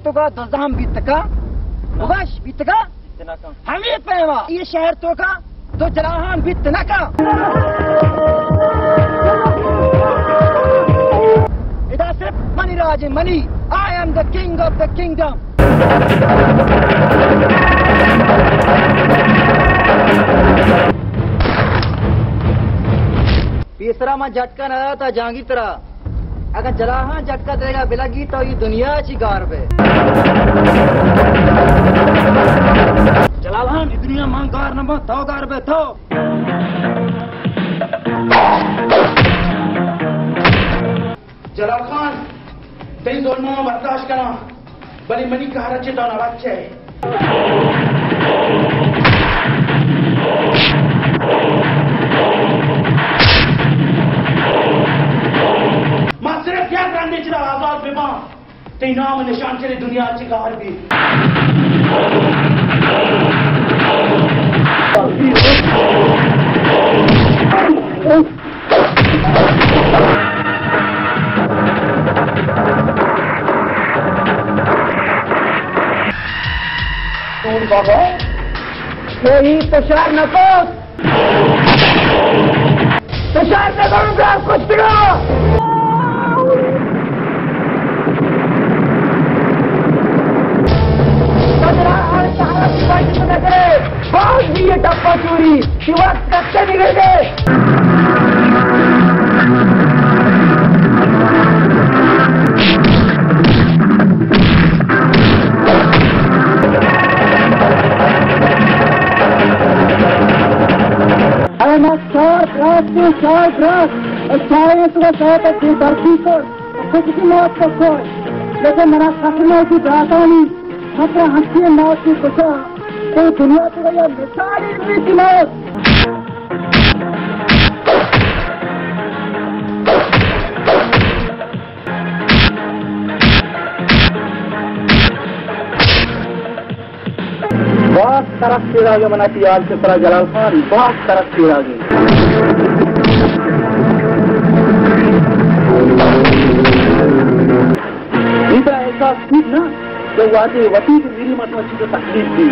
تو کا دزاں بیت کا؟ بگش بیت کا؟ بیت نہ کن۔ ہمے پیما اے شہر تو کا تو جلاہان بیت نہ کن۔ ادا صرف منی راج، منی۔ I am the king of the kingdom. پیسرا من جھٹکا نہ داتا جہانگیر ترا۔ اگاں جلاہاں جھٹکا دئیگا بلگی تو اے دنیا چی گار بے۔ جلاہاں اے دنیا من گار نہ باں، تو گار بے تو۔ جلال خان، تئی ظلماں برداشت کناں، بلے منی قہر ءَ چہ تو نہ بچ ئے۔ ما صرف یک رندے چرا آزاد بہ باں، تئی نام ءُ نشان چرے دنیا ءَ چہ گار بی۔ تو بابا، تو ہی پشار نہ کت۔ پشار نہ کت، گار کت ترا۔ بدرا ہر شہر کی بند نہ کرے۔ باز بھی یہ ٹپا چوری، یہ وقت کب سے بگڑ گئے؟ اے ما چار برات، چار برات، اے چاریں تو ساتھ بے دردی کت۔ کچھ کی موت کو کوئی، لیکن منا خطرہ کی براتانی، خطرہ ہنسی موت کی کچا، تو دنیا تو یا مثال علمی کی موت۔ باز ترس پیداگ ءَ منا تئی حال چہ سرا جلال خان، باز ترس پیداگ ءَ۔ اے ترا احساس بیت نا کہ وہدے وتی تو میری مردم چیز تکلیف دی۔